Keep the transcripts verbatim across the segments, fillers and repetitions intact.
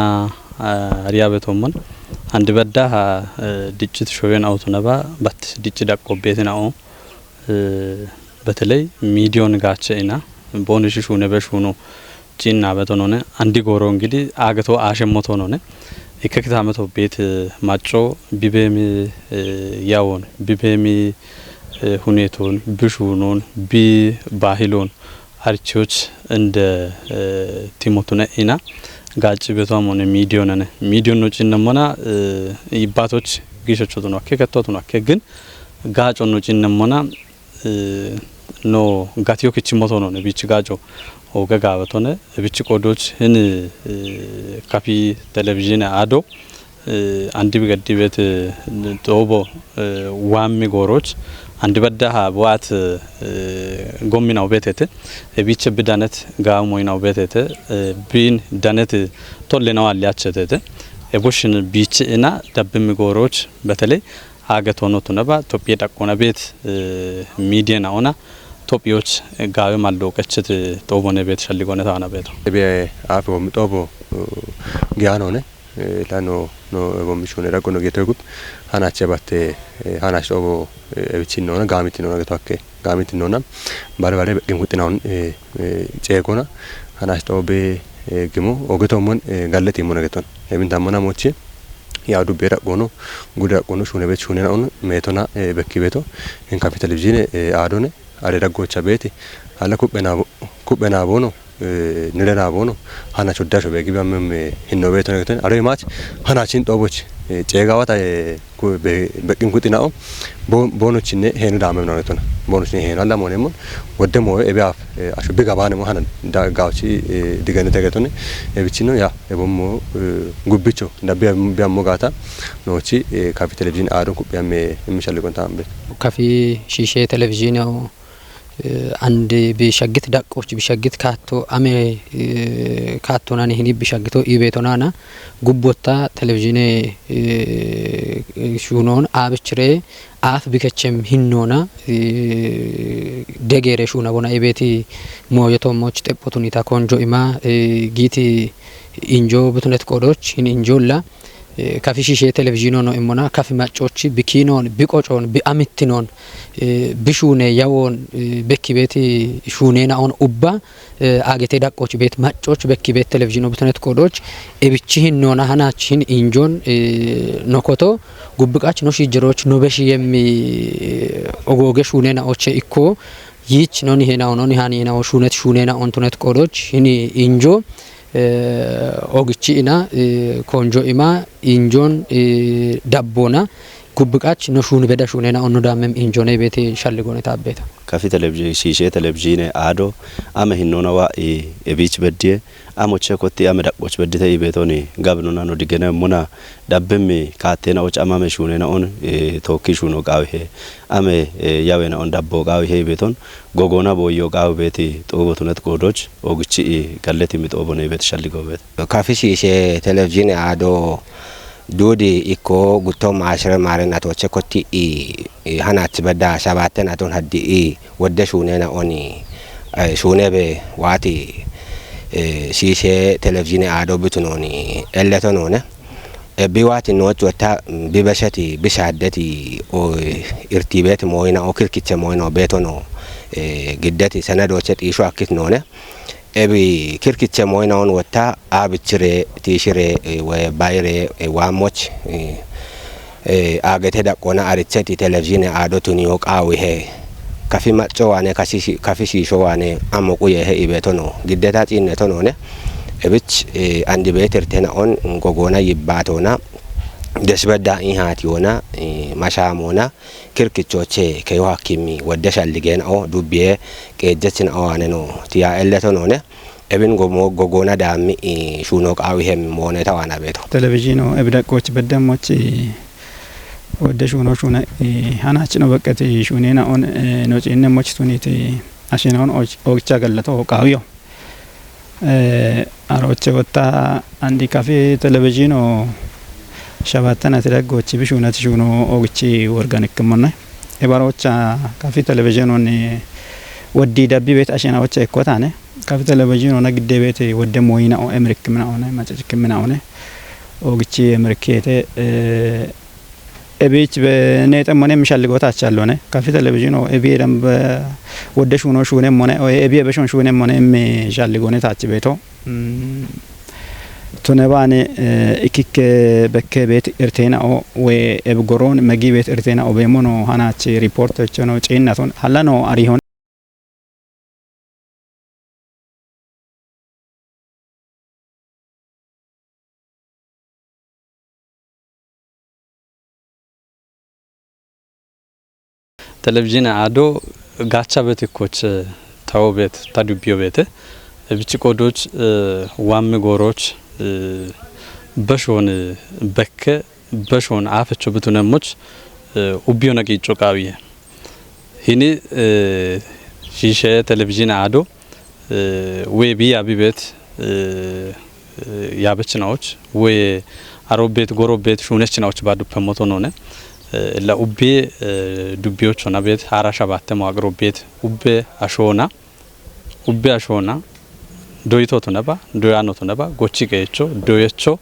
Ariya betommon. Andi badda ha, eh, diccit shoyen auto naba, bat dicci daqqo betin au. Eh, beteley midiyon gache ina, bonu shi shune be shunu cinna betonone, andi goro ngidi ageto ashemmotonone. Ikke kitameto bet, eh, macco bibemi, eh, yawon, bibemi, eh, huneton, bishunon, bi bahilon, archoch እንደ፣ eh, timotune ina gaci beto amone midiyon ne. Midiyon no cinna mona, eh, ibbatoch gishochotuno akke, ketotuno akke, gin gaco no cinna mona, eh, no gatiyo kichimotonone, bich gaco oge gabetone, bich qodoch hin, eh, kafi televizhine ado, eh, andi bi gaddi bet, eh, xobo, eh, wammi goroch, andi badda ha buat, eh, gommi nau betete, e biche bi danet gaw moy nau betete, eh, bin danet tolle nau alli achetete. E bushin biche ina dabbimi goroch, beteley hage tono tunaba, Tophiye daqqona bet, eh, midiye naona, Tophiyoch, eh, gawe mallo qechet, eh, xobo ne bet shalligone tawana beto. Ebe afe wommi xobo, eh, giyanone. Eh, la no, no, eh, bommi shune raqo no gete gup. Hanache batte, eh, hanach xobo, eh, ebichin nona, gamitin nona geto akke. Gamitin nona. Bare bare beqqin guxinaun, eh, eh, cegona. Hanach xobe, eh, gimo. Ogeto mon, eh, galleti mona geton. Ebin tammona mochi. Ya dubbe raqo no. Gude raqo no, shune bet shune na on. Metona, eh, bekki beto. En kafi televizhine, eh, adone. Are daggocha beti. Hala kubbena bo-, kubbena bono, eh, nirena bono. Hana chodda sho begi bamem, eh, hinno beto ne geten. Are mach, hana chin toboch, eh, cega wata, eh, ku be-, bekin kutinao. Bo-, bono chinne henu damem no geten. Bono chinne henu alla monemon. Wodde mo ebe af, eh, asho biga bane mo hana da gawchi, eh, digane tegetone. E bichino ya, e bommo, eh, gubbicho. Da bia, bia mo gata. Nochi, eh, kafi televizhin adon kubbe amme, eh, mishalli gonta ambe. Kafi shishe televizhin o, eh, andi bishagit daqqoch bishagit katto ame, eh, katto nani hini bishagito ibeto nana gubbotta televizhine, eh, shunon abichire af bikechem hinnona, eh, degere shuna bona ibeti moyo tomoch teppotunita konjo ima, eh, giti injo butunet qodoch hin injolla. Eh, kafi shishe televizhino no immona, kafi maccochi, bikinon, biqocon, bi amittinon, eh, bishune yawon, eh, bekki beti shunena on ubba, eh, agete daqqoch bet maccoch, bekki bet televizhino butunet qodoch, ebichi hin nona hanach hin injon, eh, nokoto, gubbiqach no shijeroch, no beshi yemmi, eh, ogoge shunena oche ikko, yich noni hena ononi hani hena o shunet shunena on tunet qodoch, hin injo, eh, ogichi ina, eh, konjo ima, injon, eh, dabbona, gubbiqach no shuni beda shunena onno damem injone beti shalligone tabbeta. Kafi televizhi-, shishe televizhine ado, ame hinnona wa, eh, ebich beddiye, amoche kotti ame daqqoch beddite ibetoni, gabnona no digene muna, dabbemmi kattena och amame shunena on, eh, tokki shuno qawi he, ame, eh, yawena on dabbo qawi he ibeton, gogona boyo qawi beti xobo tunet qodoch, ogichi i galleti mi xobo ne ibet shalligo bet. Kafi shishe televizhine ado dudi ikko gutto mashire mare natoche kotti i, i hanach bedda shabatte naton haddi i wodde shunena oni, eh, shune be wati, eh, shishe televizhine ado bitunoni elleto none. E bi wati noch wata, mm, bi besheti, bi shaddeti, o, irtibeti moyina, o kirkiche moyina, o betono, eh, giddeti senedoche xisho akkit none. Ebi kirkiche moyina on wotta abichire, tishire, eh, we bayire, eh, wamoch, eh, eh, agete daqqona aricheti televizhine ado tuniyo qawi he. Kafi macco wane, kafi shi-, kafi shisho wane, amo quye he ibetono. Giddeta cinne tonone. Ebich, eh, andi betirtena on gogona yibbatona. Desbedda ihati ona, eh, mashamona. Kirkichoche keyo hakimi wadde shalligen o dubbiye qejjechin o aneno tiya elleto none. Ebin gomo gogona dammi, i, shuno qawi hem mone tawana beto. Televizhino ebida qoch bedda moch, i, wadde shuno shuna, i, hanachino bekkati shunena on, eh, no cinne moch tuniti ashina on och-, ogicha gallato qawiyo. Eh, aroche wotta andi kafi televizhino shabattana tira gochi bishunati shuno ogichi worgan ikkimone. Ebarocha kafi televizhino ni waddi dabbi bet ashina ocha ikkotane. Kafi televizhiin ona gidde beete wodde moyina o emrik mina one, macacik mina one. Ogichi emrikete, eh, ebich be nete mone mishalligota achallone. Kafi televizhiin o ebi edam be wodde shuno shune mone, o ebi ebe shun shune mone mi shalligone tachi beto. Mm. Tune bani, eh, ikikke bekke bet irtena o we eb goron megi bet irtena o be mono hanachi report chono chinnaton. Halano arihon. Televizhiine aado gaacha beet ikkoch, eh, tawo beet, ta dubbiyo beete. Eh, bichi qoodoch, eh, waammi gooroch, eh, beshoon, eh, bekke, beshoon aafecho bitunemmoch, eh, ubbiyona qiicco qaawiye. Hini, eh, shiishe televizhiine aado, eh, we biya bibeet, eh, eh, yaabechinawoch, we arobeet, gorobeet, shuunechinawoch baaduppe moto none. Eh, la ubbi, eh, dubbiyochona beet, haara shabattemo aqrobeet, ubbe ashoona, ubbe ashoona, doyitotunaba, doyanotunaba, gochi qeecho, doyecho,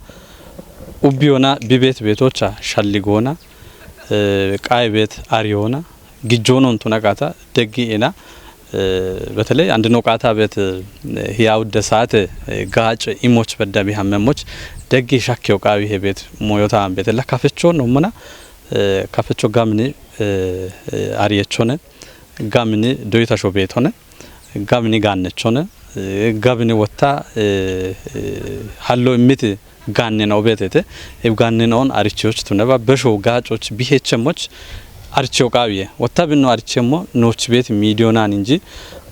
ubbiyona bibeet beetocha shalligoona, eh, qaye beet ariyoona, gijjoonon tuna qaata, deggi ina, eh, beteley andino qaata beet, eh, hiya udde saate, eh, gaac imoch bedda bihammemoch, deggi shakkeyo qaawi he beet moyota han beete. La kafecho nommona, eh, kafecho gamni, eh, eh, ariyechone, gamni doyita sho beetone, gamni gaannechone, eh, gamni wotta, eh, eh, hallo immiti gaannena obeetete, eb gaannena on arichiyoch tuneba, besho gaacoch bihechemmoch arichiyo qaawiye. Wotta binno arichemmo nooch beet miidiyonan inji,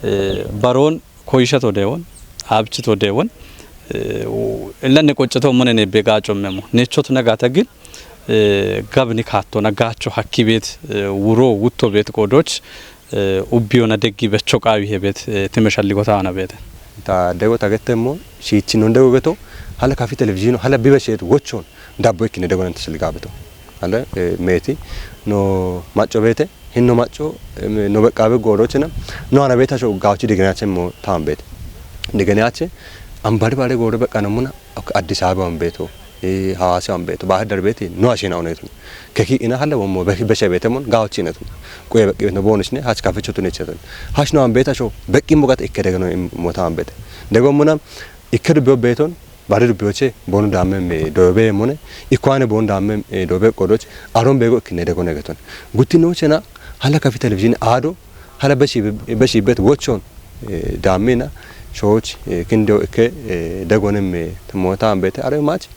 eh, baroon koyishato deewon, aabchito deewon, eh, u-, illanne qoccito monene be gaacommemo. Neecho tuna gaata gin, eh, gabni kaattona gaacho hakki beet, eh, wuro wutto beet qoodoch, eh, ubbiyona deggi becho qaawi he beet, eh, time shalligota ana beete. Ta dego ta gettemmo, shiichi non dego geto, hala kafi televizhiino, hala bibesheet wochon, dabbo ikkine dego nante shalliga beto. Hala, eh, meeti, no macco beete, hinno macco, em, no beqqaabe goodochena, no ana beeta sho gaawchi digenaache mo taan beete. Digenaache, ambari bare gooro beqqaano muna, ok, Addis Ababa on beeto, eh, Hawaasi on beeto, Bahir Dar beeti, no ashina oneetun. Keki ina hala wommo be-, beshe beete mon, gaawchi inetun. Quye beqqi beetno boonishne, hach kaficho tun ichetun. Hach no an beeta sho, beqqi mo gata ikke degeno im-, mo taan beete. Dego muna, ikke dubbiyo beeton, bare dubbiyoche, boonu daamme me dobe mone, ikwane boonu daamme, eh, dobe qodoch, aron bego ikkine dego negeton. Gutti no chena, hala kafi televizhiin aado, hala beshi, beshi bet wochon, eh, daammina, shoch, eh, kindo ikke, eh, dego nemme, mo taan beete, are mach,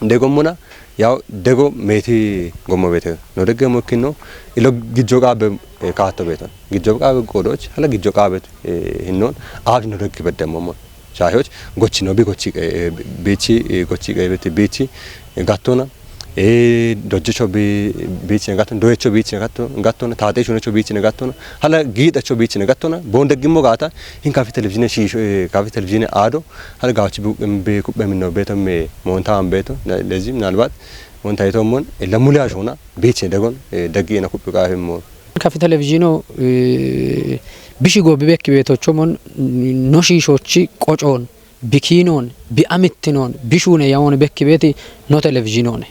dego muna, yaw dego meeti gommo beete. No degge mo ikkino, ilo gijjo qaabe, eh, kaatto beeton. Gijjo qaabe qodoch, hala gijjo qaabe, eh, hinnon, aab no degge beddemmo mon. Shaahoch, gochi no bi gochi, eh, bichi, eh, gochi qeebeti bichi, eh, gattona. Eh, dojjecho bi-, bichi ne gattona, doyecho bichi ne gatto-, gattona, taaxecho necho bichi ne gattona. Hala giixecho bichi ne gattona. Boon deggimmo gaata, hin kafi televizhiine shiisho, eh, kafi televizhiine aado, hala gaawchi bu-, bi kuphe minno beeto me moonta an beeto. Na-, lezi minalbat, moonta yeto mon, eh, lamuli ashona, bichi ne degon, eh, deggi ina kuphi qaafi mo. Kafi televizhiino, eh, bishi go bibekki beetocho mon, no shiishochi qocoon, bi kiinoon, bi amitinoon, bi shuune yawoon bekki beeti no televizhiinoone.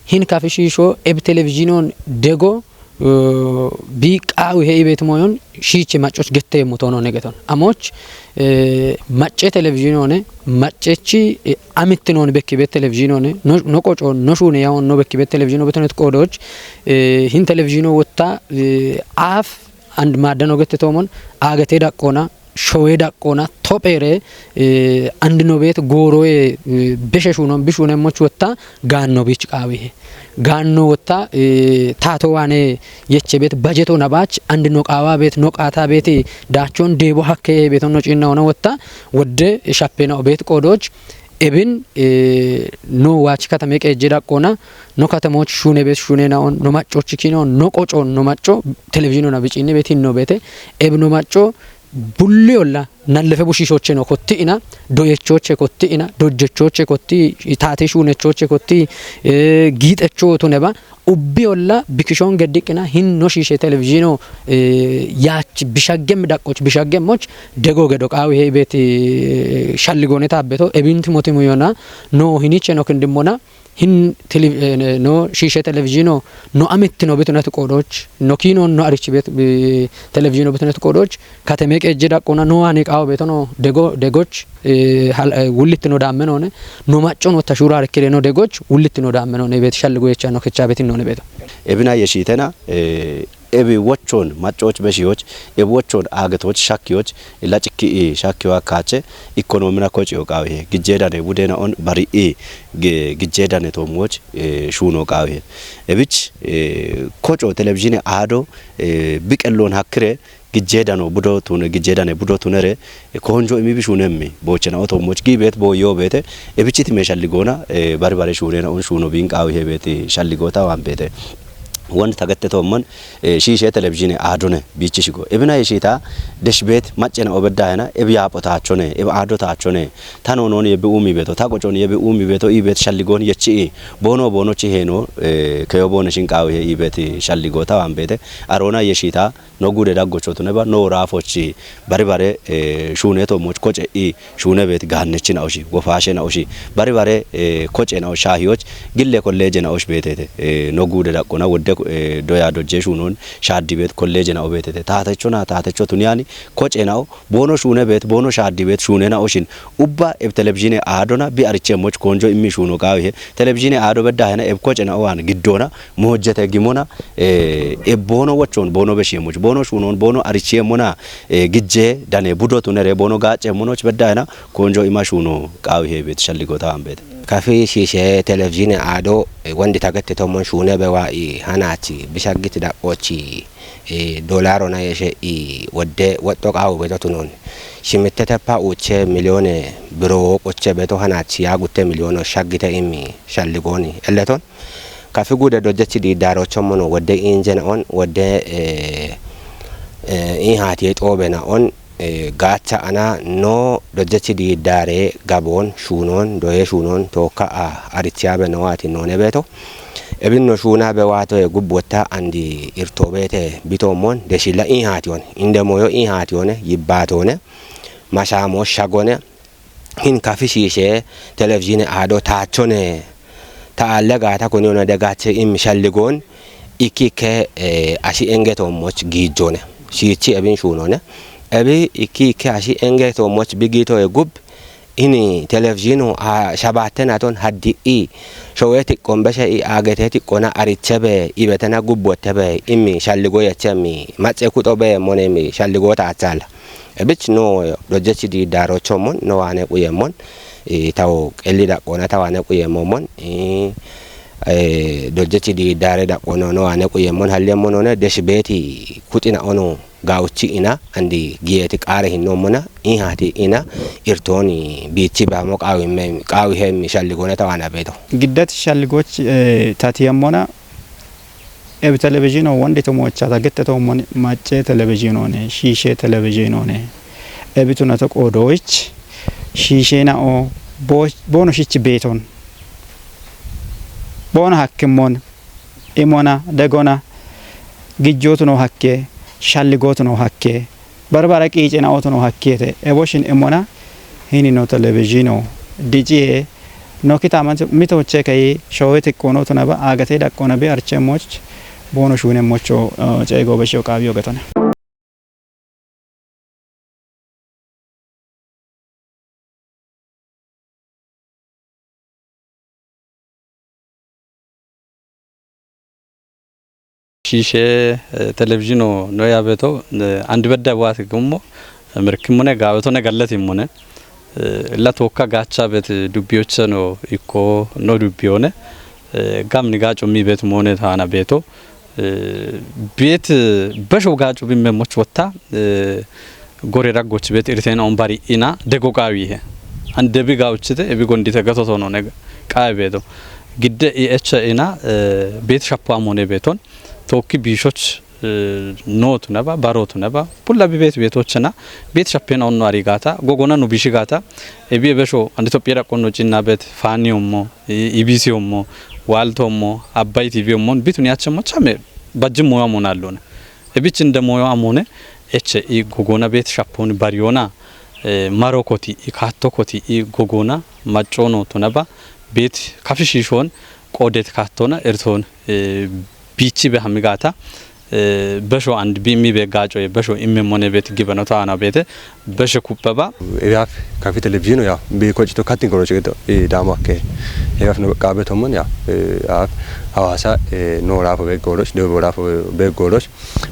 Hin kafi shiisho eb televizhiinoon dego, eh, bi qaawi he ibeeti moyon shiiche maccoch gette yemmo toono negeton. Amoch, eh, macce televizhiinoone, maccechi, eh, amitinoon bekki beet televizhiinoone, no, no qocoon, no shuune yawoon no bekki beet televizhiino betonet qoodoch, eh, hin televizhiino wotta, eh, aaf and maaddano gette toomon, aagete daqqoona, showe daqqoona, topheere, eh, andino beet gooroye, eh, beshe shuunon, bi shuunemmoch wotta, gaanno biich qaawihe. Gaanno wotta, eh, taato waane yeche beet, bajeto nabaach, andino qaawa beet, no qaata beet, daachon deebo hakke beeton no ciinna ona wotta, wodde shappena o beet qoodoch, ebin, eh, no waach katame qeejje daqqoona, no katamoch shuune beet shuune naon, no maccoch kiino, no qoco, no macco, televizhiino na biciinne beet hinno beete, eb no macco, Bulli olla nallefe bushiishocheno kotti'ina, doyechoche kotti'ina, dojjechoche kotti, taate shuunechoche kotti, eh, giixecho tuneba, ubbi olla bikishon geddiqina hin no shiishe televizhiino, eh, yaach bishaggem daqqoch, bishaggemoch dego gedo qaawi he ibeti, eh, shalligoone taabbeto, ebinti motimu yona, no hiniche no kindimmona, hin tele-, eh, no shiishe televizhiino, no amitti no bitunat qoodooch, no kiino no arich bet, bi-, televizhiino bitunat qoodooch, kateme qeejje daqquna no ani qaawo beto no dego, degoch, eh, hal-, eh, wullitti no daamme noone, no macco no tashuura rikkire no degoch, wullitti no daamme noone bet shalligo yecha no kecha betin noone beto. Ebina yeshiitena, eh, ebi wochon maccoch beshiyoch, ebi wochon aagetoch shakkiyoch, lacikki i shakkiyo akkaache, ikonoomina koci o qaawihe, gijjeedane budena on bari i ge-, gijjeedane toommoch, eh, shuuno qaawihe. Ebich, eh, koco televizhiine aado, eh, biqelloon hakkire, gijjeedano budo tune, gijjeedane budo tunere, eh, koonjo imi bishuunemmi, boochena o toommoch gi bet booyyo bete, ebichiti me shalligoona, eh, bari bare shuunena on shuuno biin qaawihe beti shalligoota waan bete. Won tagette toommon, eh, shiishe televizhiine aadone biichi shigo. Ebina yeshiita desh bet maccena obeddahena, ebi yaapho taachone, ebi aado taachone, ta noonoon yebbi uumi beto, ta qocon yebbi uumi beto, i bet shalligoon yechi i, boono boonochi heeno, eh, keyo boone shin qaawihe i bet shalligoota waan bete. Aroona yeshiita, no guude daggocho tuneba, no raafochi bari bare, eh, shuune toommoch koce i, shuune bet gaannechina oshi, wofaashena oshi, bari bare, eh, kocena oshi shaahiyoch, gille kolleejena oshi betete, eh, no guude daqqona, wodde, eh, doya dojje shuunon, shaaddi bet kolleejena o betete, taatechona, taatecho tuniyani, kocena o, boono shuune bet, boono shaaddi bet shuunena oshin, ubba eb televizhiine aadona, bi arichemoch koonjo immi shuuno qaawihe, televizhiine aado beddahena, eb kocena o waan giddoona, moojjete gimona, eh, eb boono wochon, boono beshiyemoch, boono shuunon, boono arichiyemona, eh, gijje dane budo tunere, boono gaacce monoch beddahena, koonjo ima shuuno qaawihe bet shalligoota waan bete. Kafi shiishe televizhiine aado, eh, wondi tagette tommon shuune bewa i hanachi, bishaggiti daqqochi, eh, dolarona yeshe i wodde woxxo qaawu beto tunon. Shimittete pa uche miliyoone biro qoche beto hanachi ya gutte miliyoono shaggite immi shalligooni. Elleton, kafi guude dojjechi diiddaarocho mono wodde injena on, wodde, eh, eh, in haatiye xoobena on, eh, gaacha ana no dojjechi diiddaare gaboon, shuunoon, doye shuunoon, tookka a arichiyaabe no waati noone beeto. Ebinno shuunaabe waato e gubbotta andi irtoobeete bitoommon, deshilla in haatiyoone, inde moyo in haatiyoone, yibbaatoone, mashaamo shagone, hin kafi shiishe, televizhiine aado taachone, ta aalle gaata kuni ona degaache immi shalligoon, ikki ikke, eh, ashi enge toommoch giijjoone. Shiichi ebin shuunoone. Ebi ikki ikke ashi enge toommoch bi giitoye gub, ini televizhiinu a shabaattenaton haddi'i, showee tiqqon beshe i aagete tiqqona arichebe ibetena gubbottebe immi shalligo yechemmi, macce kuxo beemmone immi shalligo taachalla. Ebich no dojjechi diiddaarochommon, no waane quyeemmon, eh, tawo qelli daqqoona ta waane quyeemmommon, eh, eh, dojjechi diiddaare daqqoona no waane quyeemmon, halliyemmonone deshi beeti kuxina ono gaawuchi ina andi giyeeti qaare hinnommona, in haati ina irtooni biichi baamo qaawimme, qaawi heemmi shalligoona ta waana beeto. Giddat shalligoch, eh, tatiyemmona, Ebi televizhiino wondi tomochata gette toomon macce televizhiinone, shiishe televizhiinone. Ebi tunato qoodooch, shiisheena'o, bo-, boono shichi beeton. Boono hakkimmon, imona, degona, gijjootuno hakke, shalligootuno hakke. Barbara qiice naotono hakkiete. Eboshin emona hinino televizhiino. Diciye noki taman mitoche kei showe tiqqono tunaba agate daqqona bi archemoch bono shune mocho, eh, cego besho qabiyo gatone. Shiishe, eh, televizhiino no yaabeeto, eh, andi bedda waati gummo, eh, mirkimmone gaabeetone gallatimmone, eh, illa tookka gaacha beet dubbiyochano ikko no dubbiyoone, eh, gamni gaaco mi beet moone taana beeto, eh, beet, eh, besho gaaco bimme moch wotta, eh, gore raggoch beet irteen on bari ina dego qaawihe. An debi gaawuchite, ebi gondite gato tono ne qaawi beeto. Gidde i echa ina, eh, beet shappa mone beeton. Tookki biishoch, Nootu neba, barootu neba, pulla bi beet beetochena, beet shappena onno ari gata, gogona nu bishi gata, ebi ebesho, and Itophiya daqqonno cinna beet, faani ommo, I B C ommo, Walto ommo, Abbay T V ommo, bitun yachemmo chame, bajjim moyo amona allona. Ebichin de moyo amone, eche i gogona beet shapponi bariona, eh, maro koti, i katto koti, i gogona, maccono tuneba, beet kafi shishon, qodet kattona, erton, eh, bichi be hamigata, eh, besho and bi mi be gaco, eh, besho imme mone beet gibano ta ana beete, beshe kuppeba. Eyaaf kafi televizhiino ya, bi kocito kattin goroche gedo, eh, damo akke. Eyaaf no qabe tomon ya, eh, af, Hawaasa, eh, no rafo be goroch, do rafo be goroch,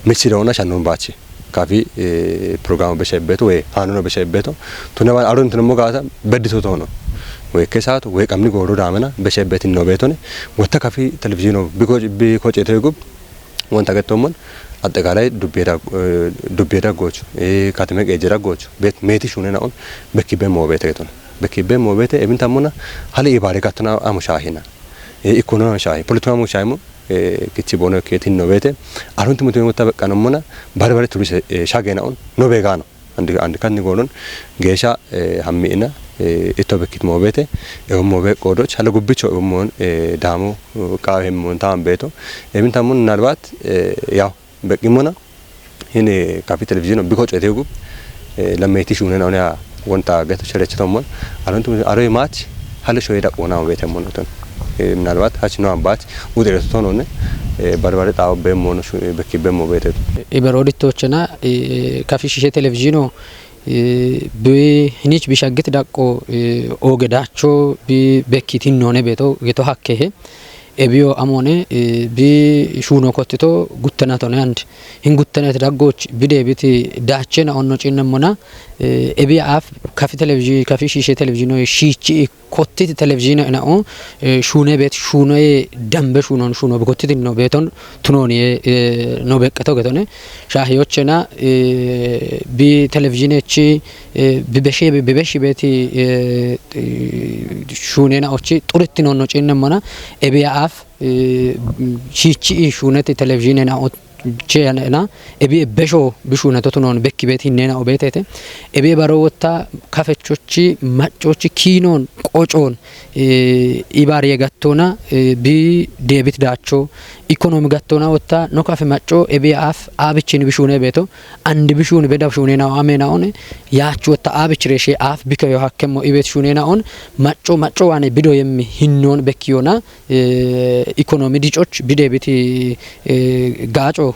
mitsi dona shannon bachi. Kafi, eh, programo beshe beto, we, hanono beshe beto. Tunaba aron tunamo gata, bedito tono. We kesat, we kamni goro damena, beshe betin no betone. Wata kafi televizhiino, bi ko-, bi kocito gub, wanta gettomon, ategalay dubbeda, eh, dubbeda goch, eh, katame qejera goch, bet meti shunena on, bekki be mo bete geton. Bekki be mo bete, ebin tamona, hali ibare katona amo shahina. Eh, ikono shahi, politika mo shahimo, eh, kichi bono ke tin no bete, arun tumu tumu ta bekano mona, bare bare turi se, eh, shagena on, no begano. And, and kan ni gonon, gesha, eh, hammi ina, eh, ito bekkit mo bete, e mo be qodoch, hala gubbicho e mo, eh, damo, eh, qawe mo tam beto. Ebin tamun nalbat, eh, yaw, bekki mona, hini kafi televizhiino biko cete gub, eh, lameti shunen ona wanta geto sherech tomon, arun tumu aro mach, hale shoye daqona wete monoton. Eh, minalbat hach no ambat, udere tonone, eh, barbare tawo be mono shu-, eh, bekki be mo bete. Iberoditochena, eh, kafi shishe televizhiino, eh, bi hinich bi shaggit daqqo, eh, oge dacho bi bekki tinnone beto, geto hakkehe. Ebiyo amone, eh, bi shuno kottito guttena tone and. Hin guttenet daggoch bi debiti dachena onno cinnemmona, eh, ebi af kafi televizhi-, kafi shishe televizhiino shichi kottiti televizhiino ina o, eh, shune bet shunoye dambe shunon shuno bi kottiti no beton tunoni, eh, no beqqeto getone. Shahiyochena, eh, bi televizhiine chi, eh, bi beshe, bi, bi beshi beti, eh, eh, shunena ochi xuritti nonno cinnemmona, ebi af, eh, shichi shuneti televizhiinena o-, cheyanena, ebi besho bi shuneto tunon bekki bet hinnena obetete. Ebi baro wotta kafechochi, maccochi kinon, qocon, eh, ibari yegattona, eh, bi debit dacho, ikonomi gattona wotta no kafe macco ebi af abichin bi shune beto, and bi shune beda shunena amena one, yachu wotta abichire she af bikayo hakkemmo ibet shunena on, macco, macco wane bido yemmi hinnon bekkiyona, eh, ikonomi dicoch bi debiti, eh, gaco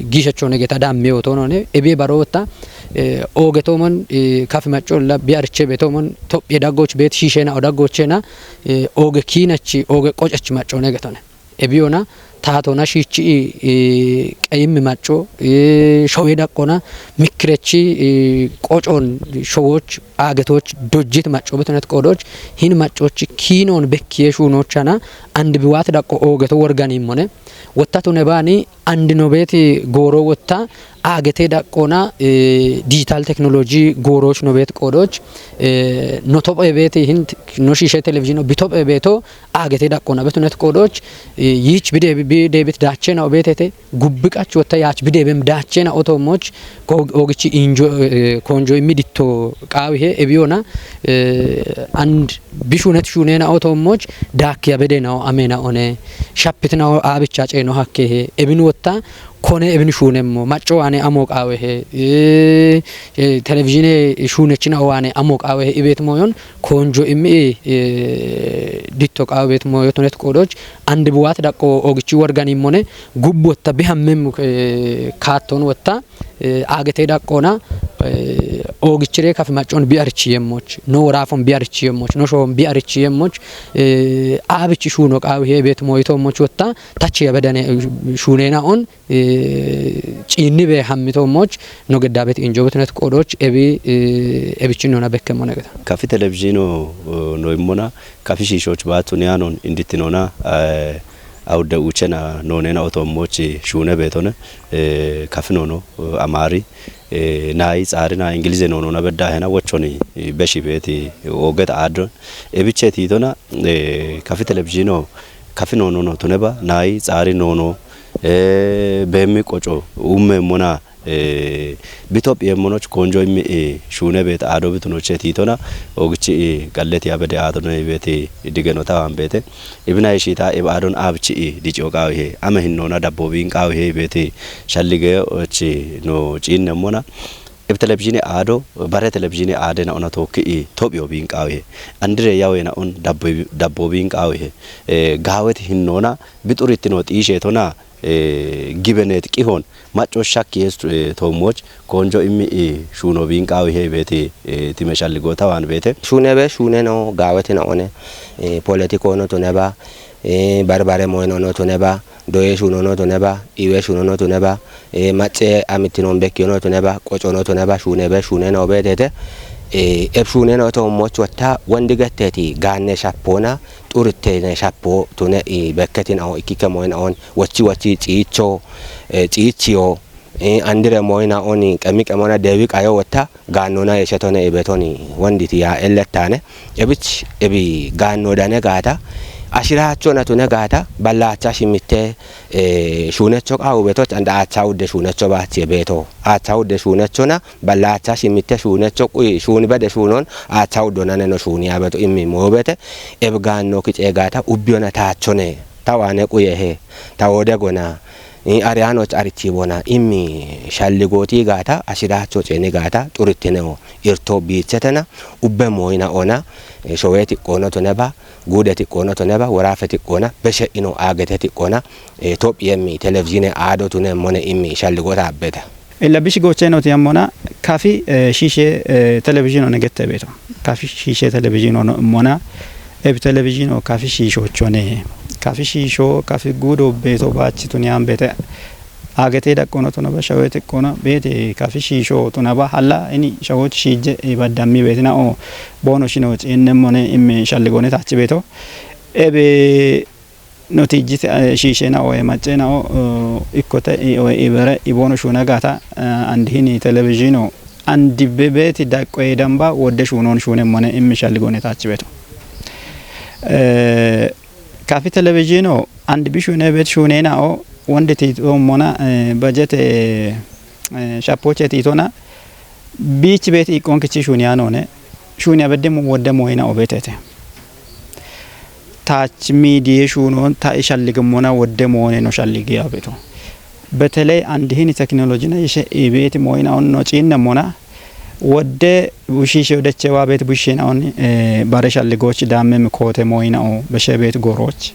gishechone geta damme wotonone, ebi baro wotta, eh, oge tomon, eh, kafi macco la bi ariche betomon, Tophiye daggoch bet shishena o daggochena, eh, oge kinachi, oge qocach maccone getone. Ebiyona, tatona shichi, eh, qeyim macco, eh, showe daqqona, mikkirechi, eh, qocon showoch, agetoch, dojjit macco betonet qodoch, hin maccochi kinon bekkiye shunochana, and biwat daqqo ogeto worganimmone, wottatu nebani, and nobeti goro wotta, agete daqqona, eh, digital technology goroch nobet qodoch, eh, no tophe beti hin no shishe televizhiino bi tophe beto, agete daqqona betunet qodoch, eh, yich bi debi-, bi debit dachena obetete, gubbiqach wotta yach bi debem dachena otomoch, ko-, ogichi injo, eh, konjo immi ditto qawihe ebiyona, eh, and bi shunet shunena otomoch, dakkiya bedena o amena one, shapitna o abicha ceno hakkehe, ebin wotta, kone ebin shunemmo, macco wane amo qawehe, eh, eh, televizhiine shunechina o wane amo qawehe ibet moyon, konjo immi, eh, ditto qawe bet moyo tunet qodoch, and biwat daqqo ogichi worganimmone, gubbotta bi hammem, eh, katton wotta, eh, agete daqqona, eh, ogichire kafi maccon bi arichi yemmoch, no worafon bi arichi yemmoch, no showon bi arichi yemmoch, eh, abichi shuno qawihe bet moyito moch wotta, tachi yabedane, eh, shunena on, eh, cinni be hammito moch, no geddabet injo betunet qodoch, ebi, eh, ebichin nona bekke mone geta. Kafi televizhiino, eh, no immona, kafi shishoch batu niyanon indittinona, eh, awde uchena nonena otomoch shune betone, eh, kafi nono, eh, amari, eh, nayi tsari na Ingilize nonona bedda hena wochoni, eh, beshi beti, eh, oget adron. Ebiche titona, eh, kafi televizhiino, kafi nono no tuneba, nayi tsari nono, Ee, beemmi qoco uummeemmona, ee, bitophiyeemmonoch koonjo immi, ee, shuune beete aado bitunoche tiitona, oogichi, ee, galleti abede aadone beete digeno tawaan beete. Ibina ishiita ib aadon aabchi, ee, dicio qaawihe, ame hinnoona dabbo biin qaawihe beete shallige och no ciinnemmona. Ib televizhiine aado, bare televizhiine aade naona tookki, ee, tophiyo biin qaawihe. Andire yawe naon dabbo, dabbo biin qaawihe. Ee, gaaweti hinnoona bixurittino xiisheetona, ee, gibeneet qihon macco shakki yees, ee, toommoch koonjo immi, ee, shuuno biin qaawihe beete, ee, time shalligo tawaan beete. Shuunebe shuune no, gaaweti naone, ee, politikoono tuneba, ee, barbare moynono tuneba, doye shuunono tuneba, iwe shuunono tuneba, ee, macce amittinon bekkiyono tuneba, qocono tuneba, shuunebe shuune no beetete. Ee, eb shuune no toommoch wotta wondi getteeti gaanne shappoona, xurittene shappo tune, ee, bekketin aho ikkikke moyin ahon wochi wochi ciicho, ee, ciichiyo, ee, andire moyin ahon qemi qemona deewi qayo wotta gaannona yeeshetone ibetoni wonditi yaa ellettaane. Ebich ebi gaanno dane gaata, ashiraachona tune gaata, ballaacha shimitte, ee, shuunecho qaawu betoch anda aacha wudde shuunecho baachi beeto. Aacha wudde shuunechona ballaacha shimitte shuunecho quyi shuuni bede shuunon aacha wuddo nane no shuuni abeto immi moobete. Eb gaanno kice gaata ubbiyona taachone. Tawaane quyehe. Ta wode gona. Ee, ariyaanoch arichi bona immi shalligooti gaata, ashiraacho ceeni gaata, xurittineo irto biichetena, ubbe mooyina ona, ee, showeti qoono tuneba, guudeti qoono tuneba, woraafeti qoona, beshe ino aagete tiqqona, ee, Tophiyemmi televizhiine aado tuneemmone immi shalligoota abbeta. Illa bishi goocheenoti yammona kafi, ee, shiishe, ee, televizhiino ne gette beeto. Kafi shiishe televizhiino no mona, ebi televizhiino kafi shiishoochone. Kafi shiisho, kafi guudo beeto baachi tuniyaan beete. Aagete daqqono tunaba, shawete qono beete kafi shiisho tunaba, halla ini shawoochi shiijje, ee, baddammi beetina o boono shino ciinnemmone immi shalligoone taachi beeto. Ebe no tijjite, eh, shiisheena oye macceena o, eh, ikkote i oye ibere iboono shuuna gaata, eh, andi hini televizhiino andi bebeeti daqqoye damba wodde shuunoon shuunemmone immi shalligoone taachi beeto. Eh, kafi televizhiino andi bi shuune beet shuuneena o wondi tiitoommona, eh, bajete, eh, shappoche tiitona biichi beeti iqqoonkichi shuuniya noone, shuuniya bedde mo-, wodde mooyina o beetete. Taach miidiye shuunoon ta ishalligimmona wodde moone no shalligiya beeto. Beteley andi hini teknolojina ishe ibeeti mooyina on no ciinnemmona wodde bushiishe odechewa beet bushiina on, eh, bare shalligooch daamme mikoote mooyina o beshe beet goorooch.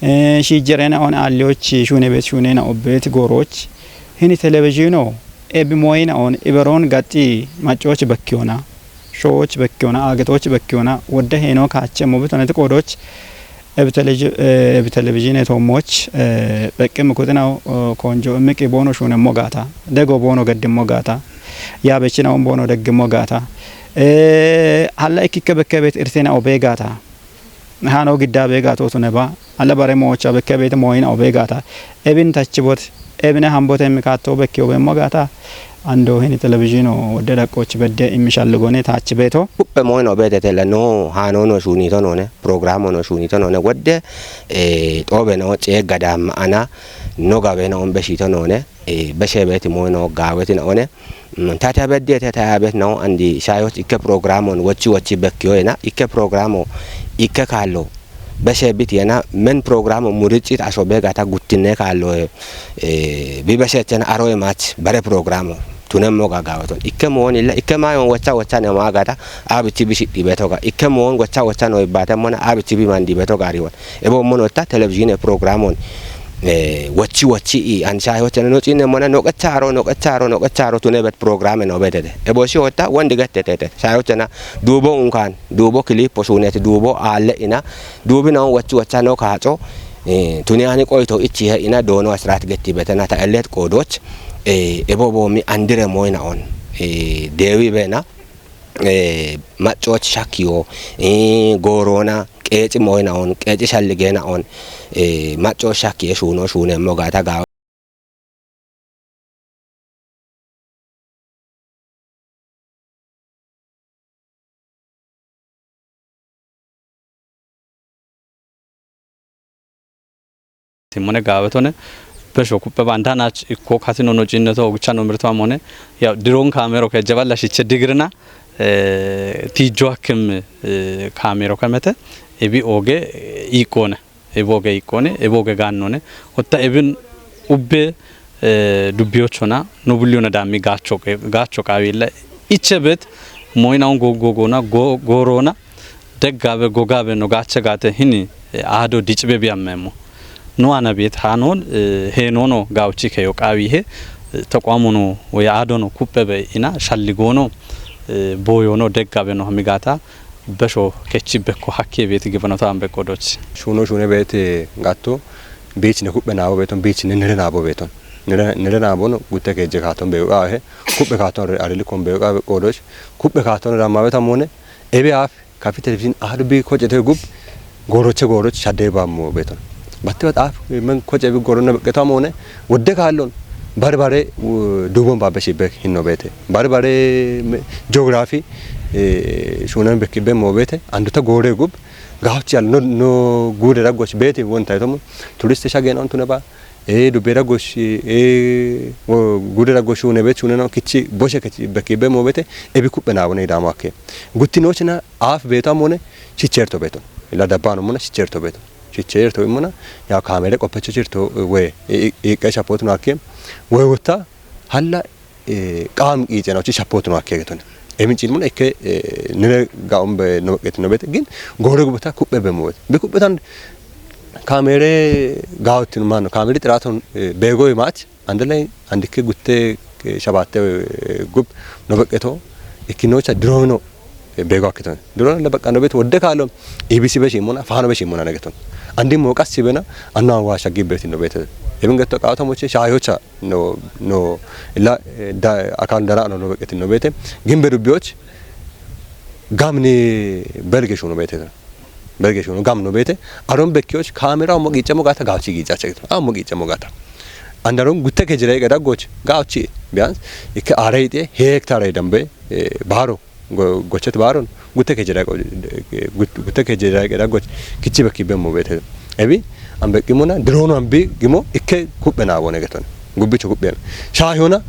Eh, shiijjereena on aalliyoch shuune beet shuuneena o beet goorooch. Hini televizhiino ebi mooyina on iberoon gaxxi maccooch bekkiyona, showooch bekkiyona, aagetooch bekkiyona, wodde heeno kaache mo bitoneti qoodooch, ebi teleji-, eh, ebi televizhiine toommooch, eh, beqqi mikuxinaw, oh, koonjo immiqi boono shuunemmo gaata, dego boono geddimmo gaata, yaa bechina on boono deggimmo gaata, eh, halla ikkikke bekke beet irtina obee gaata. Haano giddaa beegaa tootu neba. Alla bare moocha bekke beete mooyina o beegaata. Ebin tachi bot. Ebine hambote immi kaatto bekki o beemmo gaata. Ando hini televizhiino wodde daqqoochi bedde immi shalligone taachi beeto. Kuppe mooyina o beete tella no haano no shuunito noone. Programo no shuunito noone. Wodde, eh, xoobe no ceegga daamma ana no gawe no on beshito noone. Eh, beshe beeti mooyina o gaaweti na one. Mm, tata beddi ete taya bet no andi shayot ikke programon wochi wochi bekkiyo ena ikke programo ikke kaallo. Beshe bit yena men programo muricit asho begata guttinne kaallo, eh, bi beshe chen aro emach bare programo. Tunemmo gagawaton. Ikke moon illa, ikke mayon wocha wocha ne magata, abichi bishi dibeto ga. Ikke moon wocha wocha no ibate mona, abichi bi man dibeto ga riwon. Ebo mono ta televizhiine programon, eh, wochi wochi i an shayot chen no chine mona no qecharo, no qecharo, no qecharo tune bet programe no betete. Ebo shi hotta wondi gettetete. Shayot chena duubo unkan, duubo kilipo shunet, duubo aalle ina, duubi na wochi wocha no kaacho, eh, tuni ani qoyto ichi he ina doono asrat getti betena ta ellet qodoch, eh, ebo bo mi andire moyna on, eh, dewi bena, eh, maccooch shakkiyo, eh, gooroona, qeeci moyna on, qeeci shalligeena on, eh, maccooch shakkiye shuuno shuunemmo gaata gaawa. Simmone gaawetone Besho kuppe bandanac ikko katino no cinneto ogicha no mirto amone. Ya diron kamero ke jaballa shiche digrina, eh, tijo hakim, eh, kamero kemete, ebi oge, eh, ikone. Eboge ikkone, eboge gannone. Otta ebin ubbe, eh, dubbiyochona, no bulliyona dammi gacho ke-, gacho qawilla. Ichebet, moyna on go-, go-, gona, go-, gorona, deggabe, gogabe, no gache gate hini, eh, ado dicbe biyammemo. No ana bet hanon, eh, he nono gauchi ke yo qawi he, eh, toqwamono, oya adono kuppebe ina, shalligono, eh, boyono, deggabe no hamigata, besho kechi bekko hakke beti gibano tan bekko dochi. Shuno shune beti gatto, bich ne kuppe nabo beton, bich ne nere nabo beton. Nere, nere nabo no, gutte keje katon be, ah, he, kuppe katon re-, arili kon be, ah, be kodoch. Kuppe katon re amma betamone, ebe af, kafi televizin ahdu bi koche te gub, goroche goroche shadde bammo beton. Batti bat af, men koche bi gorona beketamone, wodde kallon, barbare, u-, dubon babbe shibek hinno bete. Barbare me-, geography, eh, shunan bekibbe mo bete, anduta gore gub, gauchi al no, no gude raggoch bete won taytomo, turiste shagen on tuneba, e dubbe raggoch, e, wo gude raggoch shune bet, shune no kichi, boshe kichi, bekibbe mo bete, ebi kuppe na wone damo akke. Gutti nochina af betamone, shicherto beton. Ila dabbano mona, shicherto beton. Shicherto imona, ya kamere qoppecho chirto, we, e, e, e, shapotu no akke, we wutta, halla, eh, qam qiicena uchi shapotu no akke getone. Emin cilmuna ikke, eh, nire gaumbe no beqeti no bete, gin gore gubata kuppe be mo bete. Be kuppe tan kamere gaotin mano, kamere tiraton, eh, bego mach, andale, andike gutte, eh, shabatte, eh, gub no beqeto, ikkinocha drono, eh, bego akketon. Drono le beqa no bete, wodde kalo, E B C be shimona, fano be shimona negeton. Andi mo qassi bena, anna wa shaggi beti no bete. Ebin getto qawta moche, shayocha, no, no, illa, eh, da, akal dara no, no beqeti no bete. Gimbe dubbiyoch, gamni belge shuno bete. Belge shuno gam no bete. Aron bekkiyoch, kamera mo gicha mo gata, gauchi gicha chekto. Ah, mo gicha mo gata. Andaron gutte ke jira ga daggoch, gauchi. Biyans, ikke are ite, he hektare dambe, eh, baro. Go-, gochet baron, gutte ke jira go-, gut-, gutte ke jira ga daggoch, kichi bekibbe mo bete. Ebi, ambe kimona, drono ambi, gimo, ikke kuppe na wone geton. Gubbicho kuppe. Shayona,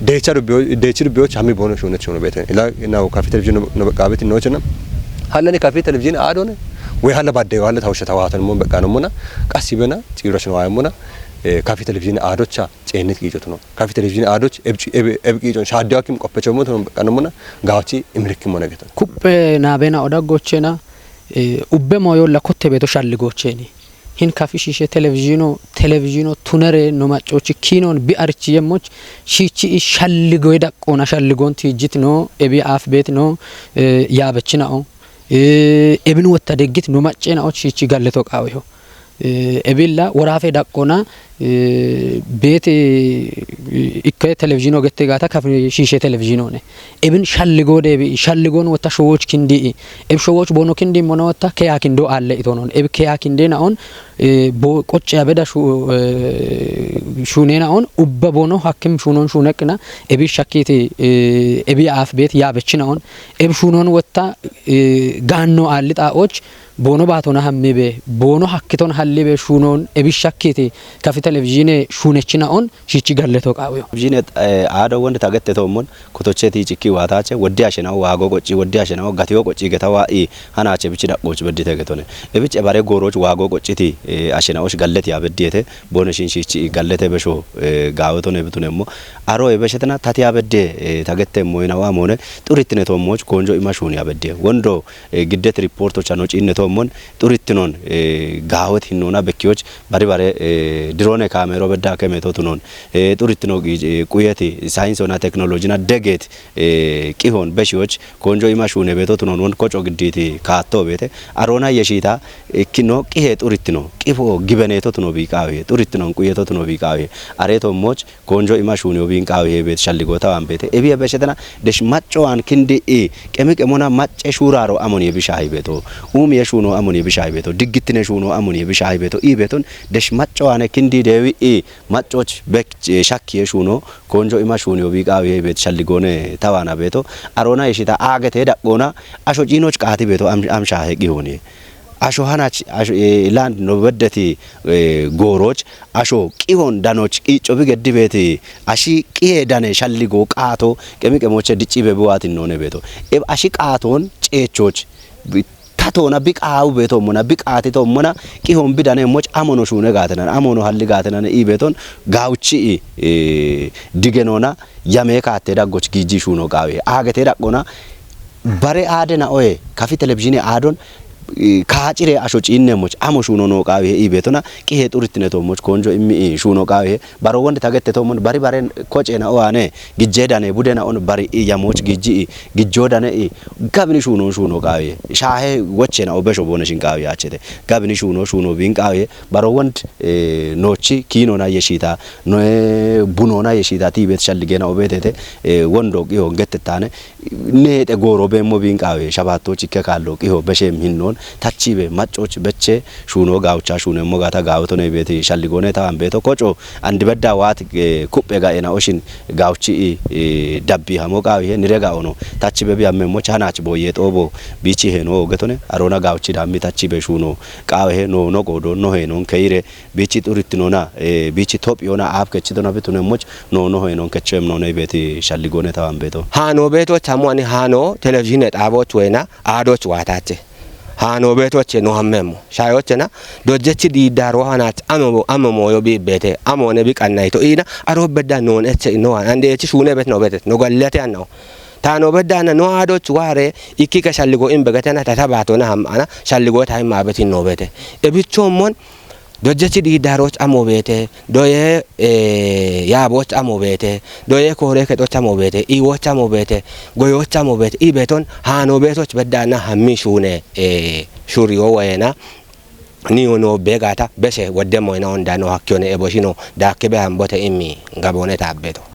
decha rubio, dechi rubio chami bono shune chuno bete. Ila na kafi televizin no, no qabeti no chena. Hallani kafi televizin adone. We halla badde, halla tawsha tawatan mo beqano mona. Qassi bena, ciro shino ay mona. Eh, kafi televizin adocha, chenit gijotono. Kafi televizin adoch, eb-, eb-, eb gijon, shadde akim qoppecho mo tono beqano mona. Gauchi imrikki mona geton. Kuppe na bena oda gochena, eh, ubbe moyo la kotte beto shalli gocheni. Hin kafi shishe televizino, televizino tunere no maccochi kinon bi archi yemmoch shichi i shalligo edaqona shalligon tijit no ebi af bet no, eh, yabechina o. Eh, ebin wotta deggit no maccena och shichi galleto qaweho. Eh, ebilla worafe daqona, eh, bet, eh, ikke televizino gette gata kafi shishe televizino ne. Ebin shalligo debi, shalligon wotta showoch kindi i. Eb showoch bono kindi mono wotta keya kindo alle itonon. Eb keya kinde na on, eh, bo qocce abeda shu-, eh, shunena on, ubba bono hakkim shunon shunekna, ebi shakkiti, eh, ebi af bet yabechina on. Eb shunon wotta, eh, ganno alli ta och, bono batona hammibe, bono hakkiton hallibe shunon ebi shakkiti, kafi televizine shunechina on, shichi galleto qawiyo. Televizine, eh, ado wonde tagette tommon, kotocheti cikki watache, woddi ashena wago qocci, woddi ashena gatiyo qocci getawa i, hanache bichi daqoch beddite getone. Ebich ebare goroch wago qocciti, eh, ashena osh galleti abeddiete, bone shin shichi gallete besho, eh, gawetone bitunemmo. Aro ebeshetena tati abedde, eh, tagette moynawa mone, xurittine tommoch konjo ima shuni abedde. Wondo, eh, giddet riportocha no cinne tommon, xurittinon, eh, gawet hinnona bekkiyoch, bari bare, eh, drone kamero bedda kemeto tunon, eh, xurittino gi-, eh, quyeti, science ona technology na deget, eh, qihon beshiyoch, konjo ima shune beto tunon won koco gidditi kaatto bete, arona yeshita, eh, kino qihe xurittino, qifo gibeneto tuno biqawe, xurittinon quyeto tuno biqawe, are tommoch, konjo ima shuni obin qawi hebet shalligo tawan bete. Ebi ebeshetena desh macco an kindi i qemi qemona macce shuraro amon ye bisha hibeto. Umi ye shuno amon ye bisha hibeto. Diggittine shuno amon ye bisha hibeto. I beton desh macco ane kindi dewi i maccoch bek, eh, shakki ye shuno konjo ima shuni obi qawi hebet shalligone tawana beto. Arona yeshita agete daqona asho cinoch qati beto am, am shahe qihoni. asho hanach, asho, eh, land no beddeti, eh, gooroch, asho qihon danoch qiicco bi geddi beeti, ashi qihe dane shalligo qaato, qemi qemoche dicci be buwaatin none beeto. E ashi qaaton ceechoch, bi-, ta toona bi qaawu beetommona, bi qaatitommona, qihon bi dane moch amono shuune gaatenan, amono halli gaatenan i beeton, gaawuchi i, eh, digenona, yame kaatte daggoch giiji shuuno qaawihe. Aagete daqqona, bare aade na oye, kafi televizhiine aadon, eh, kaacire asho ciinne moch, amo shuuno noo qaawihe i beetona, qihe xurittine to moch, konjo immi i shuuno qaawihe, baro wonde tagette to mon, bari bare koce na o aane, gijje dane bude na on bari i yamoch giiji i, gijjo dane i, gabini shuuno shuuno qaawihe. Shaahe woche na o besho boone shin qaawihe achete. Gabini shuuno shuuno biin qaawihe, baro wond, eh, noochi kiinona yeshita, noe bunona yeshita ti beet shalligena o beetete, eh, wondo qihon gettetane, neexe gooro beemmo biin qaawihe, shabaattoch ikke kaallo qiho beshem hinnon, tachi be maccoch beche, shuuno gaawucha shuunemmo gaata gaawoto ne beeti shalligone tawan beeto koco, andi bedda waat, eh, kuppe ga'ena oshin gaawuchi i, eh, dabbi hamo qaawihe, nire ga'ono, tachi be bi ammemmo chanach boye xoobo, biichi heno ogetone, arona gaawuchi dammi tachi be shuuno qaawihe, no, no qoodo, no henon keyire, biichi xurittinona, eh, biichi tophiyona aap kechitona bitunemmoch, no, no henon kecho emnone beeti shalligone tawan beeto. Haano beetoch hamo ani haano televizhiine xaaboch weyna aadoch waatache. Haano beetoche no hammemmo. Shayochena, dojjechi diiddaaro hanach amo, amo mooyo bi beete, amo ne bi qannayto iina, aro bedda noon eche no an, ande echi shuune bet no betet, no gallate annao. Ta no bedda na no aadoch waare, ikki ke shalligo in begetena, tata baatona ham ana, shalligo ta himma betin no bete. E bichommon, dojjechi diiddaroch amo beete, doye, eh, yaaboch amo beete, doye koore kexoch amo beete, iwoch amo beete, goyoch amo beete, i beeton haano beetoch beddaana hammi shuune, eh, shuriyo woyena, niyo no begaata, bese wodde moyna onda no hakkiyone eboshino, daakke be hambote immi gaboone taabbeto.